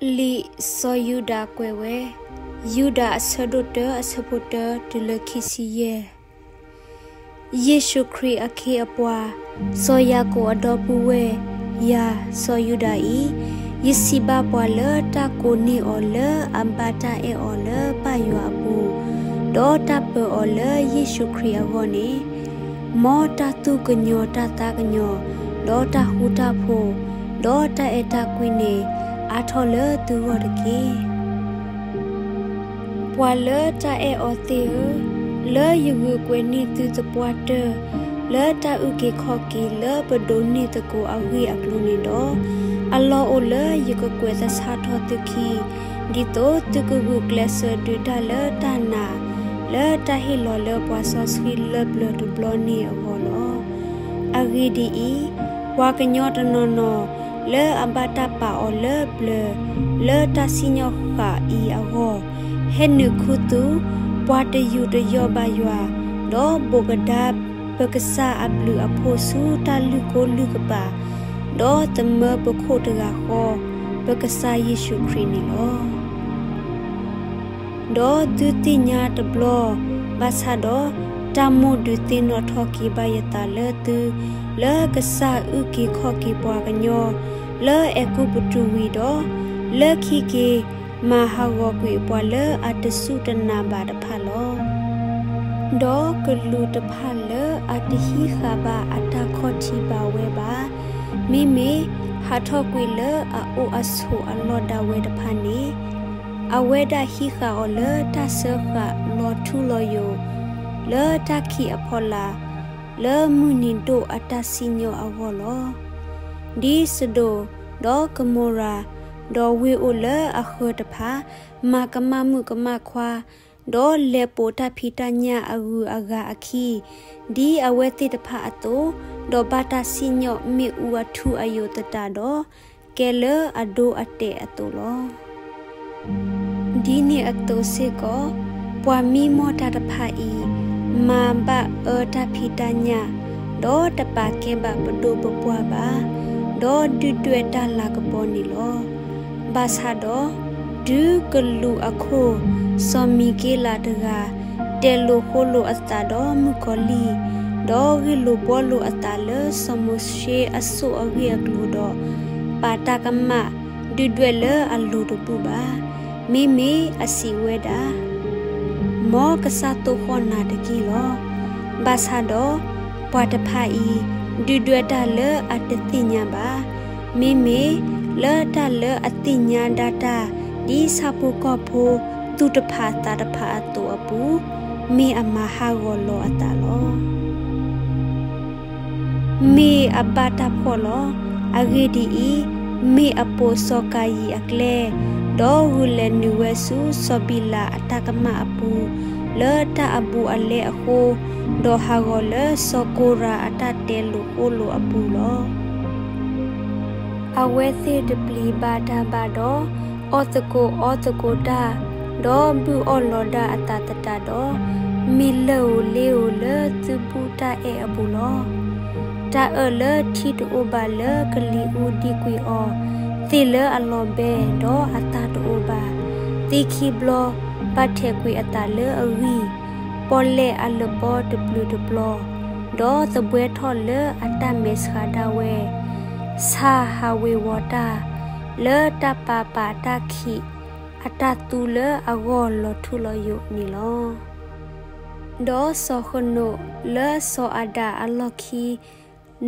လံာ်စီၤယူဒၤကွဲးဝဲ, ယူဒၤအဆၢဒိၣ်တၢ အဆၢဖိတၢတုၤလၢခံဆံယဲၢ်. ယ့ၣ်ၡူးခရံာ်အခ့အပှၤ, စီၤယၤကိာ်အဒီပုၢ်ဝဲၢ်, ယၤစီၤယူဒၤအံၤ, ယစံးဘၣ်ပှၤလၢတၢ်ကိးန့ၢ်အီၤလၢအဘၣ်တၢ်အဲၣ်အီၤလၢပၢ်ယွၤအပူၤ, ဒီးတၢ်ပၢၤအီၤလၢယ့ၣ်ၡူးခရံာ်အဂီၢ်န့ၣ်, မ်တၢ်သူၣ်ကညီၤတၢ်သးကညီၤ, ဒီးတၢ်ဃူတၢ်ဖိး, ဒီးတၢ်အဲၣ်တၢ်ကွံန့ၣ်, အါထီၣ်လၢသုဂီၢ်တက့ၢ်. ပှၤလၢတၢ်အဲၣ်အီၤသ့ၣ်ဧၢ, လၢယဂုာ်ကွဲးန့ၢ်သုသပှၢ်တၢၢ်, လၢတၢ်အုၣ်က့ၤခီၣ်က့ၤလၢပဒိးန့ၢ်သကိးအဂ့ၢ်အကျိၤန့ၣ်ဒီး, အလီၢ်အိၣ်လၢယကကွဲးသဆၣ်ထီၣ်သုခံ, ဒ်သိးသုကဂုာ်ကျဲးစၢးဒုးတၢ်လၢတၢ်နာ်, လၢတၢ်ဟ့ၣ်လီၤလၢပှၤစီဆှံလၢပျၢၤတဘျီန့ၣ်အဂီၢ်လီၤ. အဂ့ၢ်ဒ်အံၤ, ပှၤကညီတနီၤနီၤ လၢအဘၣ်တၢ်ပာ်အီၤလၢပျၢၤ, လၢတၢ်စံၣ်ညီၣ်ဃာ်အံၤအဂီၢ်, ဟဲနုာ်ခူသူၣ်, ပှၤတယူးတယီၣ်ဘၣ်ယွၤ, ဒီးဘိးကဒါပကစၢ်အဘျုးအဖှိၣ်ဆူတၢ်လုၢ်ကိလုၢ်ကပာ်, ဒီးသမၢပခိၣ်တဂၤဃီ, ပကစၢ်ယ့ၣ်ၡူးခရံာ်န့ၣ်လီၤ. ဒီးသုသ့ၣ်ညါတဘျီ, ဘၣ်ဆၣ်ဒီးတၢ်မိၣ်ဒုးသ့ၣ်နီၣ်ထီၣ်က့ၤဘၣ်ယသးလၢသု, လၢကစၢ်အုၣ်က့ၤခီၣ်က့ၤပှၤကညီ, လၢအဲၤကူပတူးဝံၤဒီး, လၢခံက့ၤမၤဟးဂီၤကွံာ်ပှၤလၢအတစူၢ်တနာ်ဘၣ်တဖၣ်လီၤ. ဒီးကလူးတဖၣ်လၢအတဟံးဃာ်ဘၣ်အတၢ်ခီၣ်ထံးဘၣ်ဝဲဘၣ်, မ့မ့ၢ်ဟးထီၣ်ကွံာ်လၢအအိၣ်အဆိးအလီၢ်ဒၣ်ဝဲတဖၣ်န့ၣ်, အဝဲဒၣ်ဟံးဃာ်အီၤလၢတၢ်စၢဃာ်လီၤထူလီၤယိာ်, လၢတၢ်ခံးအဖီလာ်, လၢမုၢ်နံၤဒိၣ်အတၢ်စံၣ်ညီၣ်အဂီၢ်လီၤ. ဒ်စဒိၣ်, ဒီးကမိၤရၤ, ဒီးဝ့ၢ်အိၣ်လၢအဃၢၤတဖၣ်, မၤကမၣ်မုၣ်ကမၣ်ခွါ, ဒီးလဲၤပိာ်တၢ်ဖံးတၢ်ညၣ်အဂုၤအဂၤအခံ, ဒ်အဝဲသ့ၣ်တဖၣ်အသိး, ဒီးဘၣ်တၢ်စံၣ်ညီၣ်မ့ၣ်အူအထူအယိာ်သတးဒီး, ကဲလၢအဒိအတဲာ်အသိးလီၤ. ဒ်န့ၣ်အသိးစ့ၢ်ကီး, ပှၤမံမီၢ်တၢ်တဖၣ်အံၤ, မၤဘၣ်အၢတၢ်ဖံးတၢ်ညၣ်, ဒီးတပာ်ကဲဘၣ်ပဒိၣ်ပပှၢ်ဘၣ်, ဒီးဒုၣ်ဒွဲၣ်တၢ်လၤကပီၤန့ၣ်လီၤ. ဘၣ်ဆၣ်ဒီး, တုၤကလူးအခိၣ်, စီၤမံၤက့လးတဂၤ, တဲလိာ်ဃိလိာ်အသးဒီးမုၣ်ကီၤလံၢ်, ဒီးဂ့ၢ်လိာ်ဘှီလိာ်အသးလၢစီၤမိၤၡ့အစိၣ်အဂ့ၢ်အကျိၤဒီး, ပာ်တၢ်ကမၣ်ဒုၣ်ဒွဲၣ်လၢအလိၤတဘူၣ်ဘၣ်. မ့မ့ၢ်အစံးဝဲဒၣ်, မ်ကစၢ်သိၣ်ဃီၣ်နၤတက့ၢ်လီၤ. ဘၣ်ဆၣ်ဒီး, ပှၤတဖၣ်အံၤဒုၣ်ဒွဲၣ်တၢ်လၢအတသ့ၣ်ညါဘၣ်, မ့မ့ၢ်လၢတၢ်လၢအသ့ၣ်ညါဒၣ်တၢ်ဒ်ဆၣ်ဖိကီၢ်ဖိသူၣ်တဖးသးတဖးအသိးအပူၤ, မ့ၢ်အမၤဟးဂီၤလီၤအသးလီၤ. မ့ၢ်အဘၣ်တၢ်ဖှီၣ်လီၤ. အဂ့ၢ်ဒ်အံၤ, မ့ၢ်အပိာ်စီၤကၤယံၣ်အကျဲ, ဒီးဂုာ်လဲၤနုာ်ဝဲဆူစီၤဘံလးအတၢ်ကမၣ်အပူၤ, လၢတၢ်အဘူးအလဲအဃိ, ဒီးဟးဂီၤလၢစီၤကိၤရးအတၢ်တဲလိာ်ဃိလိာ်အပူၤလီၤ. အဝဲသ့ၣ်တပျံၤဘၣ်တၢ်ဘၣ်ဒီး, အီၣ်သကိးအီသကိးတၢ်, ဒီးဘုၣ်အီၣ်လီၤဒၣ်အသးသတးဒီး, မ့ၢ်လၢၢ်ဧိၤလ့ဧိၤလၢသုဘူးတၢ်အဲၣ်အပူၤလီၤ. တၢ်အၢၣ်လၢထံတအိၣ်ဘၣ်လၢကလံၤအူဒံကွံာ်အီၤ, သ့ၣ်လၢအလီၤဘဲ, ဒီးအသၣ်တအိၣ်ဘၣ်. သ့ၣ်ခံဘျီဘၣ်ထဲးကွံာ်အသးလၢအဂံၢ်, ပီၣ်လဲၣ်အလၢပီတပျုာ်တပျီၤ, ဒီးသဘှဲထီၣ်လၢအတၢ်မဲာ်ဆှးဒၣ်ဝဲ, ဆၣ်ဟးဝ့ၤဝီၤတၢ်, လၢတၢ်ပာ်ပာ်တၢ်ခံးအတၢ်သူလၢအဂီၢ်လီၤထူလီၤယိာ်န့ၣ်လီၤ. ဒီးစီၤဃနိးလၢစီၤအၤဒၣ်အလီၢ်ခံ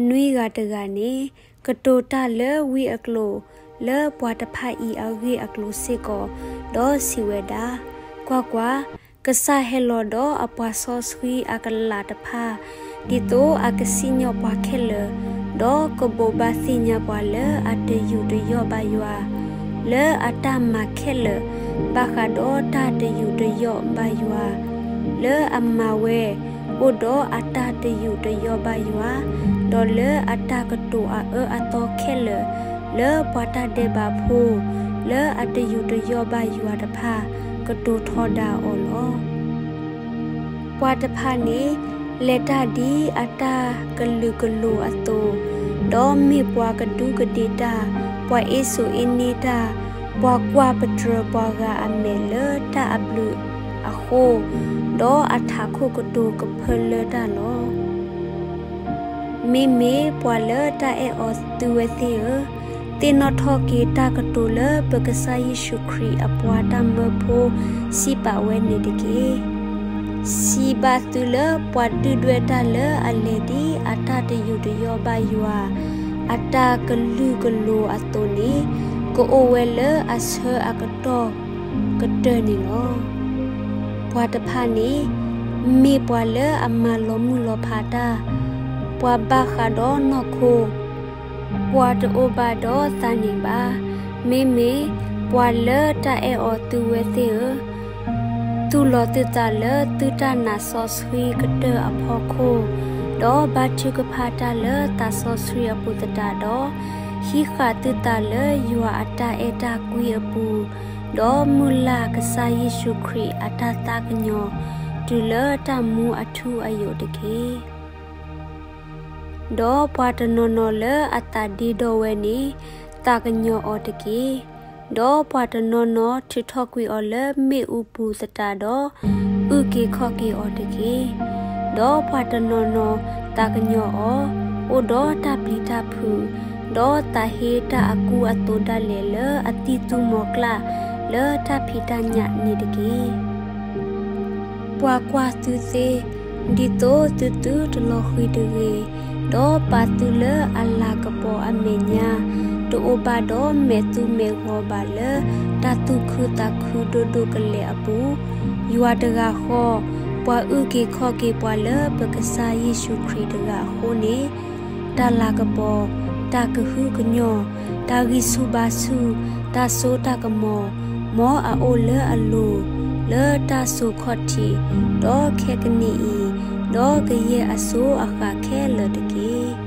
နွံဂၤတဂၤန့ၣ်, ကတိၤတၢ်လၢဝံအကျိာ်လၢပှၤတဖၣ်အံၤအဂ့ၢ်အကျိၤစ့ၢ်ကီး, ဒီးစံးဝဲဒၣ်, ကွၢ်ကွၢ်, ကစၢ်ဟဲလီၤဒီးအပှၤစီဆှံအကလးတဖၣ်, ဒ်သိးအကစံၣ်ညီၣ်ပှၤခဲလၢာ်, ဒီးကဘိးဘၣ်သ့ၣ်ညါပှၤလၢအတယူးတယီၣ်ဘၣ်ယွၤ, လၢအတၢ်မၤခဲလၢာ်ဘၣ်ဃးဒီးတၢ်တယူးတယီၣ်ဘၣ်ယွၤ, လၢအမၤဝဲ အိၣ်ဒီးအတၢ်တယူးတယီၣ်ဘၣ်ယွၤ, ဒီးလၢအတၢ်ကတိၤအအၢအသီခဲလၢာ်, လၢပှၤတၢ်ဒဲးဘးဖိလၢအတယူးတယီၣ်ဘၣ်ယွၤတဖၣ် ကတိၤထီဒါအီၤလီၤ. ပှၤတဖၣ်န့ၣ် လဲၤတၢ်ဒ်အတၢ်ကလုာ်ကလိၤအသိး, ဒီးမ့ၢ်ပှၤကဒူးကဒ့ၣ်တၢ်, ပှၤအ့စိာ်အ့န့တၢ်, ပှၤကွၢ်ပတြၢၤပှၤဂၤအမဲာ်လၢတၢ်အဘျုးအဃိ, ဒီးအထးခိၣ်ကတိၤကဖၢလၢတၢ်လီၤ. မ့မ့ၢ်ပှၤလၢတၢ်အဲၣ်အီၤသုဝဲသ့ၣ်ဧၢ, သ့ၣ်နီၣ်ထီၣ်က့ၤတၢ်ကတိၤလၢပကစၢ်ယ့ၣ်ၡူးခရံာ်အပှၤတၢ်မၢဖိစံးပာ်ဝဲန့ၣ်တက့ၢ်. စံးဘၣ်သုလၢပှၤဒုၣ်ဒွဲၣ်တၢ်လၢအလဲၤဒ်အတၢ်တယူးတယီၣ်ဘၣ်ယွၤ အတၢ်ကလုာ်ကလိၤအသိးန့ၣ်, ကအိၣ်ဝဲလၢအဆၢအကတီၢ်ကတၢၢ်န့ၣ်လီၤ. ပှၤတဖၣ်န့ၣ် မ့ၢ်ပှၤလၢအမၤလီၤမုၢ်လီၤဖးတၢ်, ပှၤဘၣ်ဃးဒီးနီၢ်ခိ, ပှၤတအိၣ်ဘၣ်ဒီးသးန့ၣ်ဘၣ်. မ့မ့ၢ်ပှၤလၢတၢ်အဲၣ်အီၤသုဝဲသ့ၣ်ဧၢ, သူၣ်လီၤသုသးလၢသုတၢ်နာ်စီဆှံကတၢၢ်အဖီခိၣ်, ဒီးဘါထုကဖၣ်တၢ်လၢသးစီဆှံအပူၤသတးဒီး, ဟံးဃာ်သုသးလၢယွၤအတၢ်အဲၣ်တၢ်ကွံအပူၤ, ဒီးမုၢ်လၢ်ကစၢ်ယ့ၣ်ၡူးခရံာ်အတၢ်သးကညီၤ တုၤလၢတၢ်မူအထူအယိာ်တက့ၢ်. ဒီးပှၤတနီၤနီၤလၢအသးဒ့ဒီဝဲန့ၣ်, သးကညီၤအီၤတက့ၢ်. ဒီးပှၤတနီၤနီၤထုးထီၣ်ကွံာ်အီၤလၢမ့ၣ်အူပူၤသတးဒီး, အုၣ်က့ၤခီၣ်က့ၤအီၤတက့ၢ်. ဒီးပှၤတနီၤနီၤသးကညီၤအီၤ, အိၣ်ဒီးတၢ်ပျံၤတၢ်ဖုး, ဒီးသးဟ့တၢ်အကူအသိးဒၣ်လဲာ်လၢအသံၣ်သူမီၤကျၢ်လၢတၢ်ဖံးတၢ်ညၣ်န့ၣ်တက့ၢ်. ပှၤကွၢ်သုသ့, ဒ်သိးသုသုတလီၤဃံၤတဂ့ၤ, ဒီးပာ်သုလၢအလၤကပီၤအမဲာ်ညါ, တအိၣ်ဘၣ်ဒီးမဲာ်သူမဲာ်ဂီၤဘၣ်လၢတၢ်သူၣ်ခုသးခုဒိၣ်ဒိၣ်ကလဲာ်အပူၤ, ယွၤတဂၤဃီ, ပှၤအုၣ်က့ၤခီၣ်က့ၤပှၤလၢပကစၢ်ယ့ၣ်ၡူးခရံာ်တဂၤအဃိန့ၣ်, တၢ်လၤကပီၤ, တၢ်ကဟုကညီၢ်, တၢ်ဂံၢ်ဆူၣ်ဘါဆူၣ်, တၢ်စိတၢ်ကမီၤ, မ်အအိၣ်လၢအလိၤ, လၢတၢ်စိာ်ခီၣ်ထံး, ဒီးခဲကနံၣ်အံၤ, ဒီးကယဲၢ်အစိၤအဃၣ်ခဲလၢာ်တက့ၢ်.